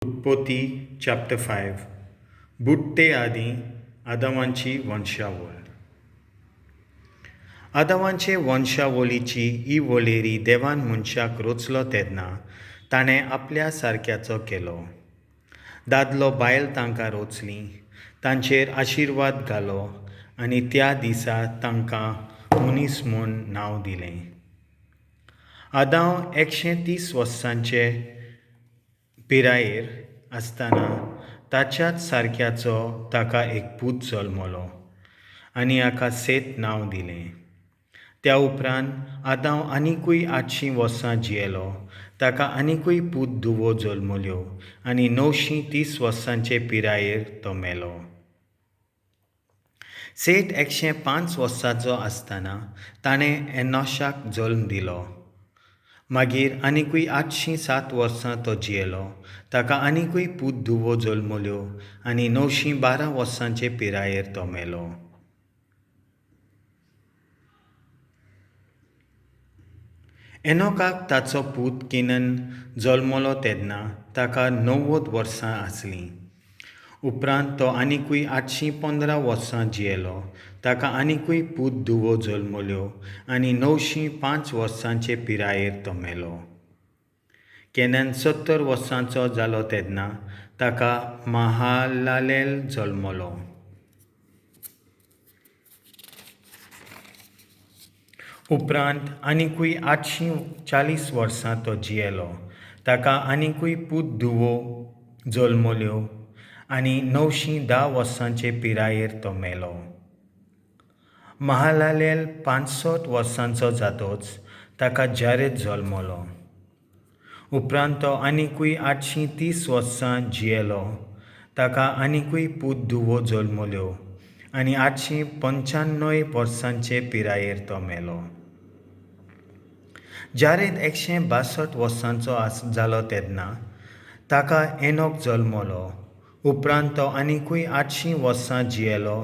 उत्पत्ती चॅप्टर 5 बुडटे आदीं आदामाची वंशावळ. आदामाचे वंशावळीची ही वळेरी. देवान मनशाक रचलो तेन्ना ताणें आपल्या सारक्याचो केलो. दादलो बायल तांकां रचलीं, तांचेर आशिर्वाद घालो आनी त्या दिसा तांकां मनीस म्हूण नांव दिलें. आदांव 130 वर्सांचे पिरायेर आसतना ताच्याच सारक्याचो ताका एक पूत जल्मलो आनी हाका सेत नांव दिलें. त्या उपरांत आदांव आनिकूय 800 वर्सां जियेलो. ताका आनिकूय पूत धुवो जल्मल्यो आनी 930 वर्सांचे पिरायेर तो मेलो. सेत 105 वर्सांचो आसतना ताणें एनोशाक जल्म दिलो. मागीर आनिकूय 807 वर्सां तो जियेलो. ताका आनिकूय पूत धुवो जल्मल्यो आनी 912 वर्सांचे पिरायेर तो मेलो. एनोकाक ताचो पूत केनन जल्मलो तेन्ना ताका 90 वर्सां आसलीं. उपरांत तो आनिकूय 815 वर्सां जियेलो. ताका आनिकूय पूत धुवो जल्मल्यो आनी 905 वर्सांचे पिरायेर तो मेलो. केनन 70 वर्सांचो जालो तेन्ना ताका महालालेल जल्मलो. उपरांत आनिकूय 840 वर्सां तो जियेलो. ताका आनिकूय पूत धुवो जल्मल्यो आनी 910 वर्सांचे पिरायेर तो मेलो. महालालेल 65 वर्सांचो जातोच ताका जारेद जल्मलो. उपरांत तो आनिकूय 830 वर्सां जियेलो. ताका आनिकूय पूत धुवो जल्मल्यो आनी 895 वर्सांचे पिरायेर तो मेलो. जारेद 162 वर्सांचो जालो तेन्ना ताका एनोक जल्मलो. उपरांत तो आनिकूय 800 वर्सां जियेलो.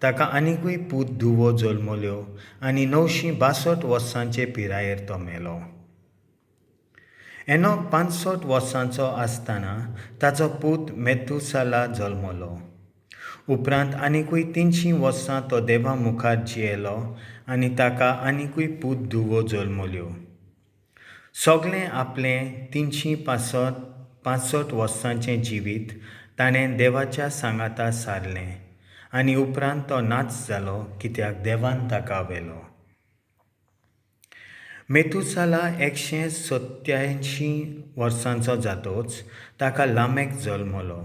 ताका आनिकूय पूत धुवो जल्मल्यो आनी 962 वर्सांचे पिरायेर तो मेलो. एनोक 65 वर्सांचो आसतना ताचो पूत मेथुसाला जल्मलो. उपरांत आनिकूय 300 वर्सां तो देवा मुखार जियेलो आनी ताका आनिकूय पूत धुवो जल्मल्यो. सगळें आपलें 365 वर्सांचें जिवीत ताणें देवाच्या सांगाता सारलें आनी उपरांत तो नाच जालो, कित्याक देवान ताका व्हेलो. मेथुसाला 187 वर्सांचो जातोच ताका लामेक जल्मलो.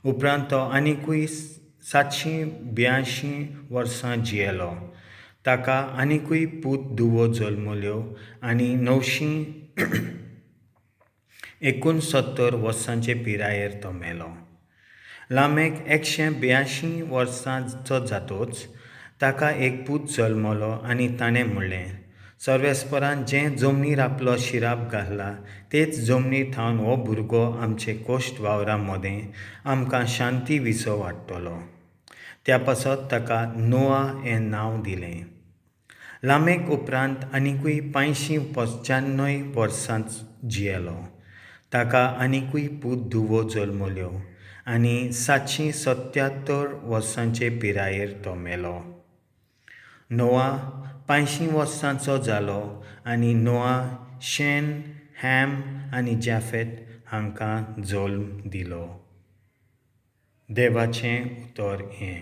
उपरांत तो आनिकूय 782 वर्सां जियेलो. ताका आनिकूय पूत धुवो जल्मल्यो आनी 969 वर्सांचे पिरायेर तो मेलो. लामेक 182 वर्सांचो जातोच ताका एक पूत जल्मलो आनी ताणें म्हणलें, सर्वेस्परान जें जमनीर आपलो शिराप घातला तेच जमनीर थावन हो भुरगो आमचे कोश्ट वावरा मदें आमकां शांती विसव हाडटलो. त्या पासत ताका नोआ हें नांव दिलें. लामेक उपरांत आनिकूय 595 वर्सां जियेलो. ताका आनिकूय पूत धुवो जल्मल्यो आनी 777 वर्सांचे पिरायेर तो मेलो. नोआ 85 वर्सांचो जालो आनी नोआ शेन, हॅम आनी जाफेत हांकां जल्म दिलो. देवाचें उतर हें.